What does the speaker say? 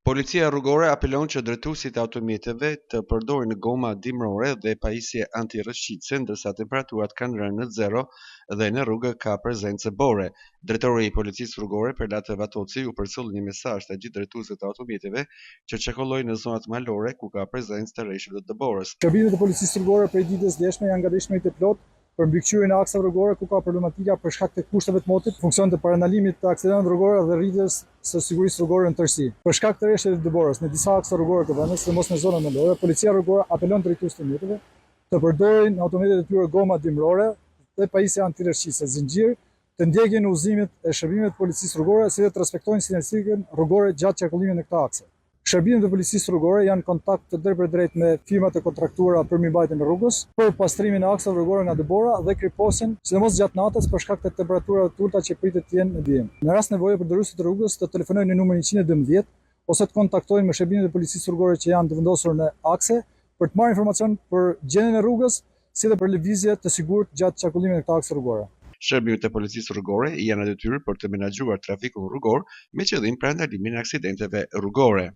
Policia Rrugore apelon që drejtuesit e automjeteve të përdorin goma dimërore dhe pajisje antirrëshqitëse ndërsa temperaturat kanë rënë në zero dhe në rrugë ka prezencë bore. Drejtori i Policisë Rrugore, Perlat Vatoci u përcolli një mesazh të gjithë drejtuesve të automjeteve që qarkullojnë në zonat malore ku ka prezencë të reshjeve të dëborës. Shërbimet e Policisë Rrugore prej ditës së djeshme janë në gatishmëri të plotë për mbikëqyrjen e akseve rrugore ku ka problematika për shkak të kushteve të motit, në funksion të parandalimit të aksidenteve rrugore dhe rritjes së sigurisë rrugore në tërësi. Për shkak të reshjeve të dëborës në disa akse rrugore të vendit, sidomos në zonat malore, Policia Rrugore apelon drejtuesit e mjeteve të përdorin në automjetet e tyre goma dimërore dhe pajisje antirrëshqitëse, zinxhirë, të ndjekin udhëzimet e shërbimeve të Policisë Rrugore si dhe të respektojnë sinjalistikën rrugore gjatë qarkullimit në këto akse. Shërbimet e Policisë Rrugore janë në kontakt të drejtpërdrejtë me firmat e kontraktuara për mirëmbajtjen e rrugës, për pastrimin e akseve rrugore nga dëbora dhe kriposjen, sidomos gjatë natës për shkak të temperaturave të ulëta që pritet të jenë në vijim. Në rast nevoje përdoruesit e rrugës të telefonojnë në numrin 112 ose të kontaktojnë me shërbimet e Policisë Rrugore që janë të vendosur në akse për të marrë informacion për gjendjen e rrugës si dhe për lëvizje të sigurt gjatë qarkullimit në këto akse rrugore. Shërbimet e Policisë Rrugore janë në detyrë për të menaxhuar trafikun rrugor me qëllim parandalimin e aksidenteve rrugore.